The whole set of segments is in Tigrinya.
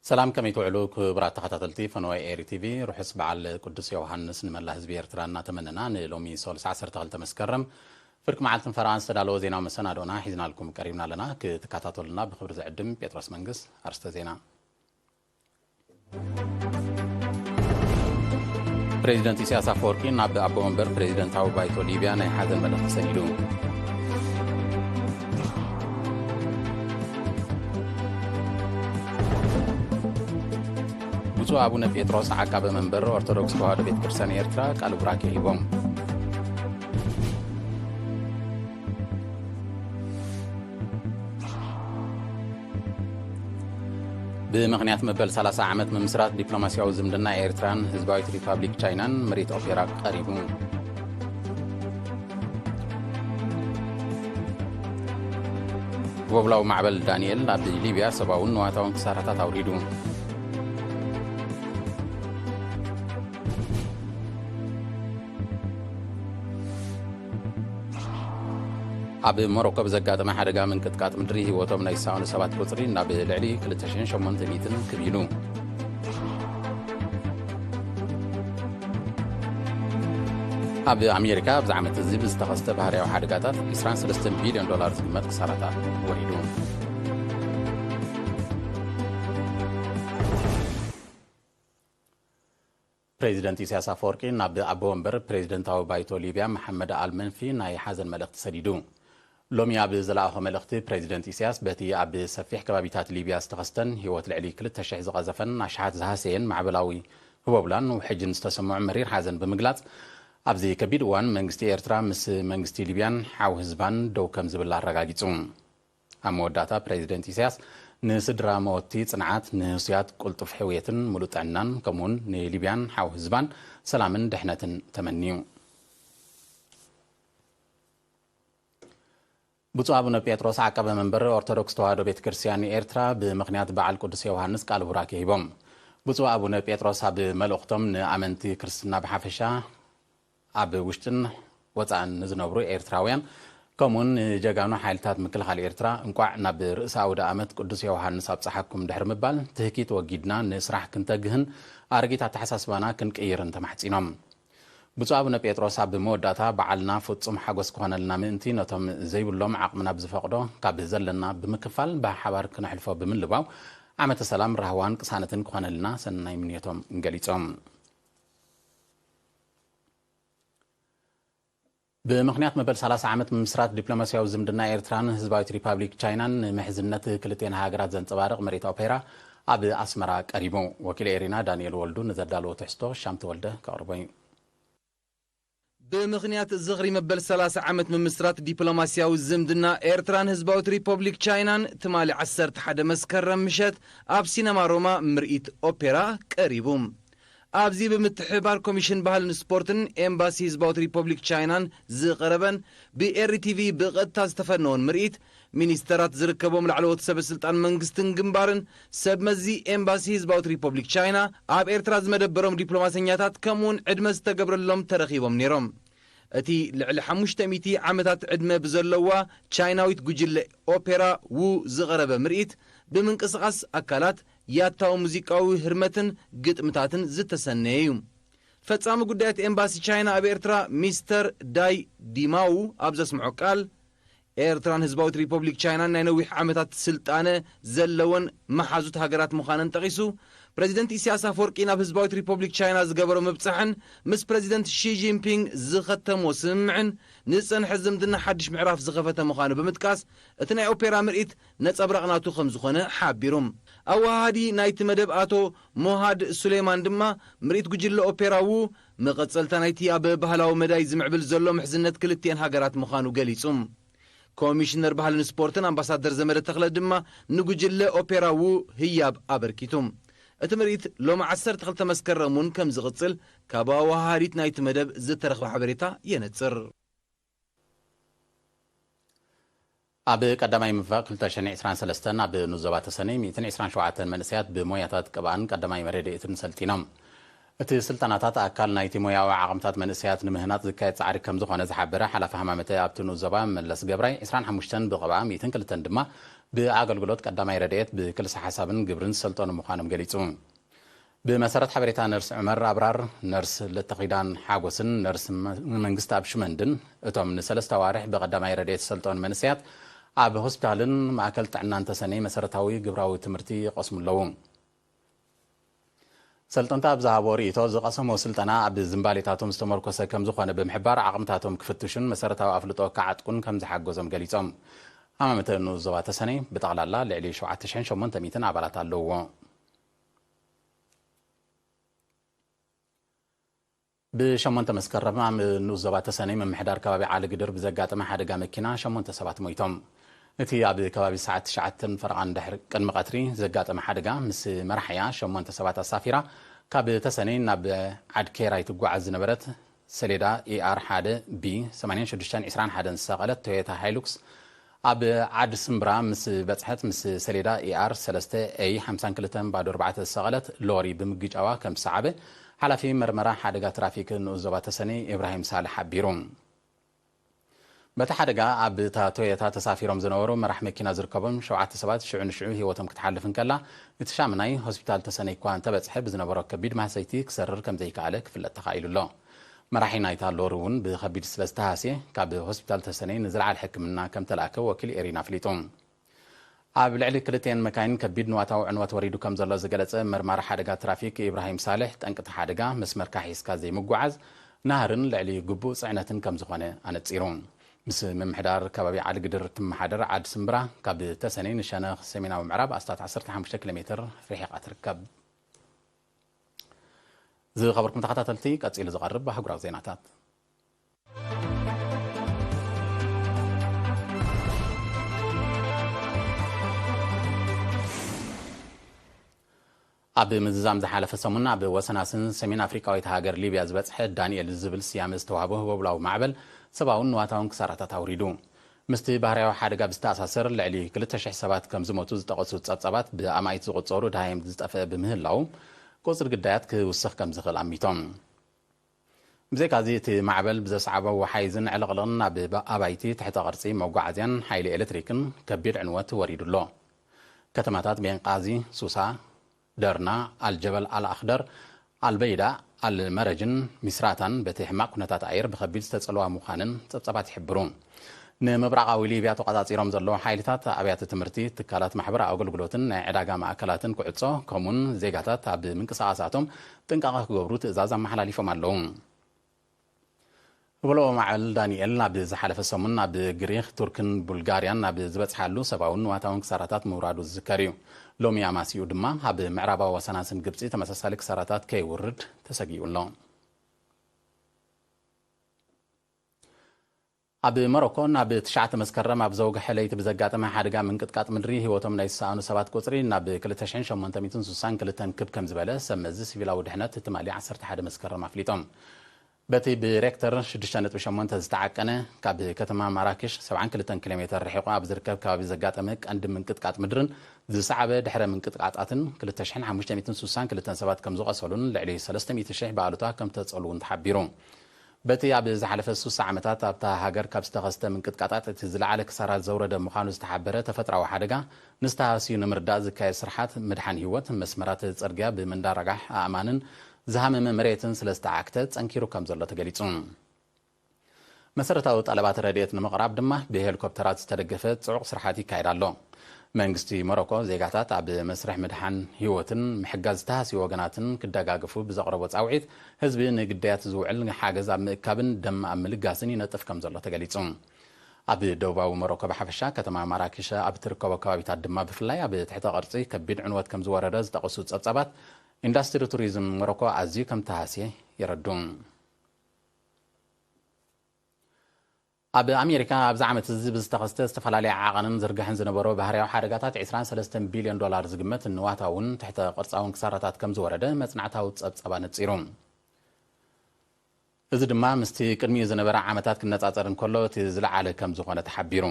ሰላም፣ ከመይ ትውዕሉ ክቡራት ተኸታተልቲ ፈነወ ኤሪ ቲቪ? ርሑስ በዓል ቅዱስ ዮሃንስ ንመላ ህዝቢ ኤርትራ እናተመነና፣ ንሎሚ ሶሉስ ዓሰርተ ክልተ መስከረም ፍርቂ መዓልትን ፈረቓን ዝተዳለወ ዜናዊ መሰናዶና ሒዝናልኩም ቀሪብና ኣለና። ክትከታተሉና ብኽብሪ ዝዕድም ጴጥሮስ መንግስ። ኣርስተ ዜና። ፕሬዚደንት ኢሳያስ ኣፈወርቂ ናብ ኣቦ መንበር ፕሬዚደንታዊ ባይቶ ሊብያ ናይ ሓዘን መልእኽቲ ሰዲዱ። ብፁዕ ኣቡነ ጴጥሮስ ዓቃቢ መንበር ኦርቶዶክስ ተዋህዶ ቤተ ክርስቲያን ኤርትራ ቃል ቡራኬ ሂቦም። ብምኽንያት መበል ሰላሳ ዓመት ምምስራት ዲፕሎማስያዊ ዝምድና ኤርትራን ህዝባዊት ሪፓብሊክ ቻይናን ምርኢት ኦፔራ ቀሪቡ። ጎብላዊ ማዕበል ዳንኤል ኣብ ሊብያ ሰብኣውን ንዋታውን ክሳራታት ኣውሪዱ። ኣብ ሞሮኮ ብዘጋጠመ ሓደጋ ምንቅጥቃጥ ምድሪ ህይወቶም ናይ ዝሰኣኑ ሰባት ቁጽሪ ናብ ልዕሊ ክልተ ሽሕን ሸሞንተ ሚእትን ክብ ኢሉ። ኣብ ኣሜሪካ ኣብዚ ዓመት እዚ ብዝተኸስተ ባህርያዊ ሓደጋታት ዕስራን ሰለስተን ቢልዮን ዶላር ዝግመት ክሳራታት ወሪዱ። ፕሬዚደንት ኢሳያስ ኣፈወርቂ ናብ ኣቦ ወንበር ፕሬዚደንታዊ ባይቶ ሊብያ መሓመድ ኣልመንፊ ናይ ሓዘን መልእኽቲ ሰዲዱ። ሎሚ ኣብ ዝለኣኾ መልእኽቲ፣ ፕሬዚደንት ኢሳያስ በቲ ኣብ ሰፊሕ ከባቢታት ሊብያ ዝተኸስተን ህይወት ልዕሊ ክልተ ሽሕ ዝቐዘፈን ኣሽሓት ዝሃሰየን ማዕበላዊ ህቦብላን ውሕጅን ዝተሰምዖ መሪር ሓዘን ብምግላጽ፣ ኣብዚ ከቢድ እዋን መንግስቲ ኤርትራ ምስ መንግስቲ ሊብያን ሓው ህዝባን ደው ከም ዝብል ኣረጋጊጹ። ኣብ መወዳእታ ፕሬዚደንት ኢሳያስ ንስድራ መወቲ ጽንዓት፣ ንህሱያት ቅልጡፍ ሕውየትን ምሉእ ጥዕናን፣ ከምኡውን ንሊብያን ሓው ህዝባን ሰላምን ድሕነትን ተመንዩ። ብፁዕ ኣቡነ ጴጥሮስ ዓቃበ መንበር ኦርቶዶክስ ተዋህዶ ቤተ ክርስቲያን ኤርትራ ብምኽንያት በዓል ቅዱስ ዮሃንስ ቃል ቡራኬ ሂቦም። ብፁዕ ኣቡነ ጴጥሮስ ኣብ መልእኽቶም ንኣመንቲ ክርስትና ብሓፈሻ ኣብ ውሽጥን ወጻእን ንዝነብሩ ኤርትራውያን፣ ከምኡውን ንጀጋኑ ሓይልታት ምክልኻል ኤርትራ እንቋዕ ናብ ርእሰ ኣውደ ኣመት ቅዱስ ዮሃንስ ኣብጽሓኩም ድሕሪ ምባል፣ ትህኪት ወጊድና ንስራሕ ክንተግህን ኣረጊት ኣተሓሳስባና ክንቅይርን ተማሕጺኖም። ብፁዕ ኣቡነ ጴጥሮስ ኣብ መወዳእታ፣ በዓልና ፍጹም ሓጎስ ክኾነልና ምእንቲ፣ ነቶም ዘይብሎም ዓቕምና ብዝፈቕዶ ካብ ዘለና ብምክፋል ብሓባር ክነሕልፎ ብምልባው፣ ዓመተ ሰላም፣ ራህዋን ቅሳነትን ክኾነልና ሰናይ ምንዮቶም ገሊጾም። ብምኽንያት መበል ሰላሳ ዓመት ምምስራት ዲፕሎማስያዊ ዝምድና ኤርትራን ህዝባዊት ሪፓብሊክ ቻይናን፣ ንምሕዝነት ክልቴን ሃገራት ዘንጸባርቕ ምርኢት ኦፔራ ኣብ ኣስመራ ቀሪቡ። ወኪል ኤሪና ዳንኤል ወልዱ ንዘዳለዎ ትሕዝቶ ሻም ተወልደ ከቕርቦ እዩ። ብምኽንያት ዝኽሪ መበል ሰላሳ ዓመት ምምስራት ዲፕሎማስያዊ ዝምድና ኤርትራን ህዝባዊት ሪፐብሊክ ቻይናን፣ ትማሊ ዓሰርተ ሓደ መስከረም ምሸት ኣብ ሲነማ ሮማ ምርኢት ኦፔራ ቀሪቡ። ኣብዚ ብምትሕብባር ኮሚሽን ባህልን ስፖርትን ኤምባሲ ህዝባዊት ሪፐብሊክ ቻይናን ዝቐረበን ብኤሪ ቲቪ ብቐጥታ ዝተፈነወን ምርኢት፣ ሚኒስተራት ዝርከቦም ላዕለዎት ሰበ ስልጣን መንግስትን ግንባርን፣ ሰብ መዚ ኤምባሲ ህዝባዊት ሪፐብሊክ ቻይና፣ ኣብ ኤርትራ ዝመደበሮም ዲፕሎማሰኛታት፣ ከምኡውን ዕድመ ዝተገብረሎም ተረኺቦም ነይሮም። እቲ ልዕሊ ሓሙሽተ ሚእቲ ዓመታት ዕድመ ብዘለዋ ቻይናዊት ጉጅለ ኦፔራ ዉ ዝቐረበ ምርኢት፣ ብምንቅስቓስ ኣካላት፣ ያታዊ ሙዚቃዊ ህርመትን ግጥምታትን ዝተሰነየ እዩ። ፈጻሚ ጉዳያት ኤምባሲ ቻይና ኣብ ኤርትራ ሚስተር ዳይ ዲማዉ ኣብ ዘስምዖ ቃል፣ ኤርትራን ህዝባዊት ሪፐብሊክ ቻይናን ናይ ነዊሕ ዓመታት ስልጣነ ዘለወን መሓዙት ሃገራት ምዃነን ጠቒሱ፣ ፕረዚደንት ኢሳያስ ኣፈወርቂ ናብ ህዝባዊት ሪፐብሊክ ቻይና ዝገበሮ ምብጻሕን ምስ ፕረዚደንት ሺ ጂንፒንግ ዝኸተሞ ስምምዕን ንዝጸንሐ ዝምድና ሓድሽ ምዕራፍ ዝኸፈተ ምዃኑ ብምጥቃስ፣ እቲ ናይ ኦፔራ ምርኢት ነጸብራቕ ናቱ ከም ዝኾነ ሓቢሩ። ኣወሃሃዲ ናይቲ መደብ ኣቶ ሞሃድ ሱሌማን ድማ፣ ምርኢት ጉጅለ ኦፔራ ዉ መቐጸልታ ናይቲ ኣብ ባህላዊ መዳይ ዝምዕብል ዘሎ ምሕዝነት ክልቲኤን ሃገራት ምዃኑ ገሊጹ። ኮሚሽነር ባህልን ስፖርትን ኣምባሳደር ዘመደ ተኽለ ድማ ንጉጅለ ኦፔራ ዉ ህያብ ኣበርኪቱ። እቲ ምርኢት ሎሚ ዓሰርተ ክልተ መስከረም እውን ከም ዝቕጽል ካብ ኣወሃሃዲት ናይቲ መደብ ዝተረኽበ ሓበሬታ የነጽር። ኣብ ቀዳማይ ምፍቕ ክልተ ሽሕን ዕስራን ሰለስተን ኣብ ንዞባ ተሰነይ ሚእትን ዕስራን ሸውዓተን መንእሰያት ብሞያታት ቅብኣን ቀዳማይ መረድኤትን ሰልጢኖም። እቲ ስልጠናታት ኣካል ናይቲ ሞያዊ ዓቕምታት መንእሰያት ንምህናጽ ዝካየድ ጻዕሪ ከም ዝኾነ ዝሓበረ ሓላፊ ሃማመተ ኣብቲ ንኡስ ዞባ መለስ ገብራይ፣ ዕስራን ሓሙሽተን ብቕብኣ፣ ሚእትን ክልተን ድማ ብኣገልግሎት ቀዳማይ ረድኤት ብክልሰ ሓሳብን ግብርን ዝሰልጠኑ ምዃኖም ገሊጹ። ብመሰረት ሓበሬታ ነርስ ዑመር ኣብራር፣ ነርስ ለተኺዳን ሓጎስን ነርስ መ-፣ መንግስቲ ኣብ ሽመንድን፣ እቶም ንሰለስተ ኣዋርሕ ብቐዳማይ ረድኤት ዝሰልጠኑ መንእሰያት ኣብ ሆስፒታልን ማእከል ጥዕናን ተሰነይ መሰረታዊ ግብራዊ ትምህርቲ ይቐስሙ ኣለዉ። ሰልጠንቲ ኣብ ዝሃቦ ርእይቶ፣ ዝቐሰሞ ስልጠና ኣብ ዝንባሌታቶም ዝተመርኮሰ ከም ዝኾነ ብምሕባር፣ ዓቕምታቶም ክፍትሹን መሰረታዊ ኣፍልጦ ክዓጥቁን ከም ዝሓገዞም ገሊጾም። ሃማመተ ንኡስ ዞባ ተሰነይ ብጠቕላላ ልዕሊ ሸውዓተ ሽሕን ሸሞንተ ሚእትን ኣባላት ኣለውዎ። ብ8 መስከረም ኣብ ንኡስ ዞባ ተሰነይ ምምሕዳር ከባቢ ዓሊ ግድር ብዘጋጠመ ሓደጋ መኪና ሸሞንተ ሰባት ሞይቶም። እቲ ኣብ ከባቢ ሰዓት ትሽዓተን ፈረቓን ድሕሪ ቅድሚ ቀትሪ ዘጋጠመ ሓደጋ፣ ምስ መራሕያ ሸሞንተ ሰባት ኣሳፊራ ካብ ተሰነይ ናብ ዓድ ኬራይ ትጓዓዝ ዝነበረት ሰሌዳ ኤ ኣር ሓደ ቢ ሰማንያን ሽዱሽተን ዕስራን ሓደን ዝሰቐለት ቶዮታ ሃይሉክስ ኣብ ዓድ ስምብራ ምስ በጽሐት፣ ምስ ሰሌዳ ኤ ኣር ሰለስተ ኤ ሓምሳን ክልተን ባዶ ኣርባዕተ ዝሰቐለት ሎሪ ብምግጫዋ ከም ዝሰዓበ ሓላፊ መርመራ ሓደጋ ትራፊክ ንኡስ ዞባ ተሰነይ ኢብራሂም ሳልሕ ሓቢሩ። በቲ ሓደጋ ኣብ እታ ቶዮታ ተሳፊሮም ዝነበሩ መራሕ መኪና ዝርከቦም ሸውዓተ ሰባት ሽዑ ንሽዑ ህይወቶም ክትሓልፍ እንከላ፣ እቲ ሻምናይ ሆስፒታል ተሰነይ እኳ እንተበጽሐ፣ ብዝነበሮ ከቢድ ማህሰይቲ ክሰርር ከም ዘይከኣለ ክፍለጥ ተኻኢሉ ኣሎ። መራሒ ናይታ ሎሪ እውን ብኸቢድ ስለ ዝተሃስየ፣ ካብ ሆስፒታል ተሰነይ ንዝለዓለ ሕክምና ከም ተላእከ ወኪል ኤሪና ኣፍሊጡ። ኣብ ልዕሊ ክልቲኤን መካይን ከቢድ ንዋታዊ ዕንወት ወሪዱ ከም ዘሎ ዝገለጸ መርማሪ ሓደጋ ትራፊክ ኢብራሂም ሳልሕ፣ ጠንቂ እቲ ሓደጋ መስመርካ ሒዝካ ዘይምጉዓዝ፣ ናህርን ልዕሊ ግቡእ ጽዕነትን ከም ዝኾነ ኣነጺሩ። ምስ ምምሕዳር ከባቢ ዓሊ ግድር እትመሓደር ዓዲ ስምብራ፣ ካብ ተሰነይ ንሸነኽ ሰሜናዊ ምዕራብ ኣስታት ዓሰርተ ሓሙሽተ ኪሎ ሜትር ርሒቓ ትርከብ። ዝኸበርኩም ተኸታተልቲ፣ ቀጺሉ ዝቐርብ ኣህጉራዊ ዜናታት። ኣብ ምዝዛም ዝሓለፈ ሰሙን ኣብ ወሰናስን ሰሜን ኣፍሪቃዊት ሃገር ሊብያ ዝበጽሐ ዳንኤል ዝብል ስያመ ዝተዋህቦ ህቦብላዊ ማዕበል ሰብኣውን ንዋታውን ክሳራታት ኣውሪዱ። ምስቲ ባህርያዊ ሓደጋ ብዝተኣሳሰር ልዕሊ ክልተ ሽሕ ሰባት ከም ዝሞቱ ዝጠቐሱ ጸብጻባት፣ ብኣማኢት ዝቑጸሩ ደሃይም ዝጠፍአ ብምህላዉ፣ ቁጽሪ ግዳያት ክውስኽ ከም ዝኽእል ኣሚቶም። ብዘይካዚ፣ እቲ ማዕበል ብዘስዓቦ ወሓይዝን ዕልቕልቕን ኣብ ኣባይቲ፣ ትሕተ ቅርጺ፣ መጓዓዝያን ሓይሊ ኤሌክትሪክን ከቢድ ዕንወት ወሪዱ ኣሎ። ከተማታት ቤንቃዚ፣ ሱሳ፣ ደርና፣ ኣልጀበል ኣልኣኽደር፣ ኣልበይዳ፣ ኣልመረጅን ሚስራታን በቲ ሕማቕ ኩነታት ኣየር ብኸቢድ ዝተጸልዋ ምዃነን ጸብጻባት ይሕብሩ። ንምብራቓዊ ሊብያ ተቖጻጺሮም ዘለዉ ሓይልታት ኣብያተ ትምህርቲ፣ ትካላት ማሕበራዊ ኣገልግሎትን ናይ ዕዳጋ ማእከላትን ክዕጾ፣ ከምኡውን ዜጋታት ኣብ ምንቅስቓሳቶም ጥንቃቐ ክገብሩ ትእዛዝ ኣመሓላሊፎም ኣለዉ። ህቦብላዊ ማዕበል ዳንኤል ኣብ ዝሓለፈ ሰሙን ኣብ ግሪኽ፣ ቱርክን ቡልጋርያን ኣብ ዝበጽሓሉ፣ ሰብኣውን ንዋታውን ክሳራታት ምውራዱ ዝዝከር እዩ። ሎሚ ኣማሲኡ ድማ ኣብ ምዕራባዊ ወሰናስን ግብጺ ተመሳሳሊ ክሳራታት ከይውርድ ተሰጊኡ ኣሎ። ኣብ ሞሮኮ፣ ናብ ትሽዓተ መስከረም ኣብ ዘውግሐ ለይቲ ብዘጋጠመ ሓደጋ ምንቅጥቃጥ ምድሪ ህይወቶም ናይ ዝሰኣኑ ሰባት ቁጽሪ ናብ ክልተ ሽሕን ሸሞንተ ሚእትን ስሳን ክልተን ክብ ከም ዝበለ ሰብ መዚ ሲቪላዊ ድሕነት ትማሊ ዓሰርተ ሓደ መስከረም ኣፍሊጦም። በቲ ብሬክተር ሽዱሽተ ነጥቢ ሸሞንተ ዝተዓቀነ፣ ካብ ከተማ ማራክሽ ሰብዓን ክልተን ኪሎ ሜተር ርሒቑ ኣብ ዝርከብ ከባቢ ዘጋጠመ ቀንዲ ምንቅጥቃጥ ምድርን ዝሰዓበ ድሕረ ምንቅጥቃጣትን ክልተ ሽሕን ሓሙሽተ ሚእትን ስሳን ክልተን ሰባት ከም ዝቖሰሉን ልዕሊ ሰለስተ ሚእቲ ሽሕ ብኣሉታ ከም ተጸልዉን ተሓቢሩ። በቲ ኣብ ዝሓለፈ ስሳ ዓመታት ኣብታ ሃገር ካብ ዝተኸስተ ምንቅጥቃጣት እቲ ዝለዓለ ክሳራ ዘውረደ ምዃኑ ዝተሓበረ ተፈጥራዊ ሓደጋ፣ ንዝተሃስዩ ንምርዳእ ዝካየድ ስርሓት ምድሓን ህይወት፣ መስመራት ጽርግያ ብምንዳራጋሕ ኣእማንን ዝሃመመ መሬትን ስለ ዝተዓግተ ጸንኪሩ ከም ዘሎ ተገሊጹ። መሰረታዊ ጠለባት ረድኤት ንምቕራብ ድማ ብሄሊኮፕተራት ዝተደገፈ ጽዑቕ ስርሓት ይካየድ ኣሎ። መንግስቲ ሞሮኮ፣ ዜጋታት ኣብ መስርሕ ምድሓን ህይወትን ምሕጋዝ ዝተሃስዩ ወገናትን ክደጋገፉ ብዘቕረቦ ጻውዒት፣ ህዝቢ ንግዳያት ዝውዕል ሓገዝ ኣብ ምእካብን ደም ኣብ ምልጋስን ይነጥፍ ከም ዘሎ ተገሊጹ። ኣብ ደቡባዊ ሞሮኮ ብሓፈሻ፣ ከተማ ማራኪሽ ኣብ እትርከቦ ከባቢታት ድማ ብፍላይ፣ ኣብ ትሕተ ቅርጺ ከቢድ ዕንወት ከም ዝወረደ ዝጠቐሱ ጸብጻባት፣ ኢንዳስትሪ ቱሪዝም ሞሮኮ ኣዝዩ ከም ተሃስየ የረዱ። ኣብ ኣሜሪካ ኣብዚ ዓመት እዚ ብዝተኸስተ ዝተፈላለየ ዓቐንን ዝርግሐን ዝነበሮ ባህርያዊ ሓደጋታት ዕስራን ሰለስተን ቢልዮን ዶላር ዝግመት ንዋታውን ትሕተ ቅርጻውን ክሳራታት ከም ዝወረደ መጽናዕታዊ ጸብጻብ ኣነጺሩ። እዚ ድማ ምስቲ ቅድሚኡ ዝነበረ ዓመታት ክነጻጸር እንከሎ እቲ ዝለዓለ ከም ዝኾነ ተሓቢሩ።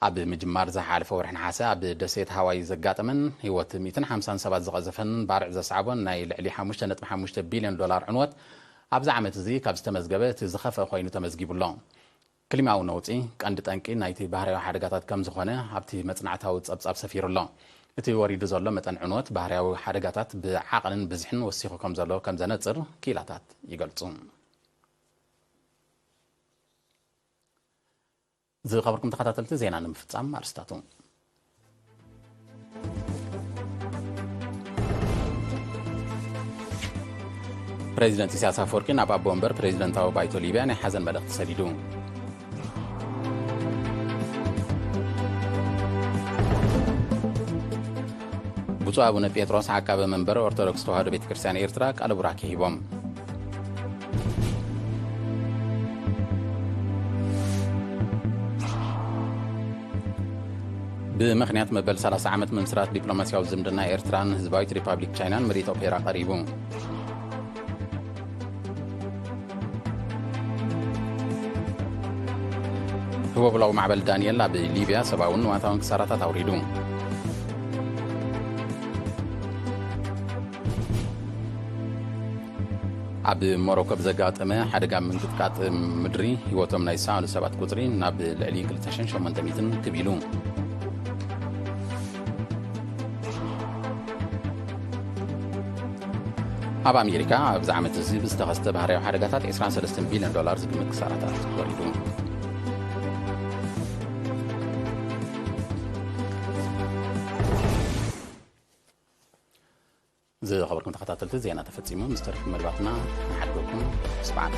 ኣብ ምጅማር ዝሓለፈ ወርሒ ነሓሰ ኣብ ደሴት ሃዋይ ዘጋጠመን ህይወት ሚእትን ሓምሳን ሰባት ዝቐዘፈን ባርዕ ዘስዓቦን ናይ ልዕሊ ሓሙሽተ ነጥቢ ሓሙሽተ ቢልዮን ዶላር ዕንወት ኣብዚ ዓመት እዚ ካብ ዝተመዝገበ እቲ ዝኸፍአ ኮይኑ ተመዝጊቡ ኣሎ። ክሊማዊ ነውጺ ቀንዲ ጠንቂ ናይቲ ባህርያዊ ሓደጋታት ከም ዝኾነ ኣብቲ መጽናዕታዊ ጸብጻብ ሰፊሩ ኣሎ። እቲ ወሪዱ ዘሎ መጠን ዕንወት ባህርያዊ ሓደጋታት ብዓቐንን ብዝሕን ወሲኹ ከም ዘሎ ከም ዘነጽር ክኢላታት ይገልጹ። ዝኸበርኩም ተኸታተልቲ፣ ዜና ንምፍጻም ኣርስታቱ። ፕሬዚደንት ኢሳያስ ኣፈወርቂ ናብ ኣቦ ወንበር ፕሬዚደንታዊ ባይቶ ሊብያ ናይ ሓዘን መልእኽቲ ሰዲዱ። ብፁዕ ኣቡነ ጴጥሮስ ዓቃቢ መንበር ኦርቶዶክስ ተዋህዶ ቤተ ክርስቲያን ኤርትራ ቃለ ቡራኬ ሂቦም። ብምኽንያት መበል ሰላሳ ዓመት ምምስራት ዲፕሎማስያዊ ዝምድና ኤርትራን ህዝባዊት ሪፓብሊክ ቻይናን ምርኢት ኦፔራ ቀሪቡ። ህቦብላዊ ማዕበል ዳንኤል ኣብ ሊብያ ሰብኣውን ንዋታውን ክሳራታት ኣውሪዱ። ኣብ ሞሮኮ ብዘጋጠመ ሓደጋ ምንቅጥቃጥ ምድሪ ህይወቶም ናይ ዝሰኣኑ ሰባት ቁጽሪ ናብ ልዕሊ ክልተ ሽሕን ሸሞንተ ሚእትን ክብ ኢሉ። ኣብ ኣሜሪካ ኣብዚ ዓመት እዚ ብዝተኸስተ ባህርያዊ ሓደጋታት ዕስራን ሰለስተን ቢልዮን ዶላር ዝግመት ክሳራታት ወሪዱ። ዝኸበርኩም ተኸታተልቲ፣ ዜና ተፈጺሙ። ምስ ተረፉ መደባትና ንሓድገኩም። ስብዓት።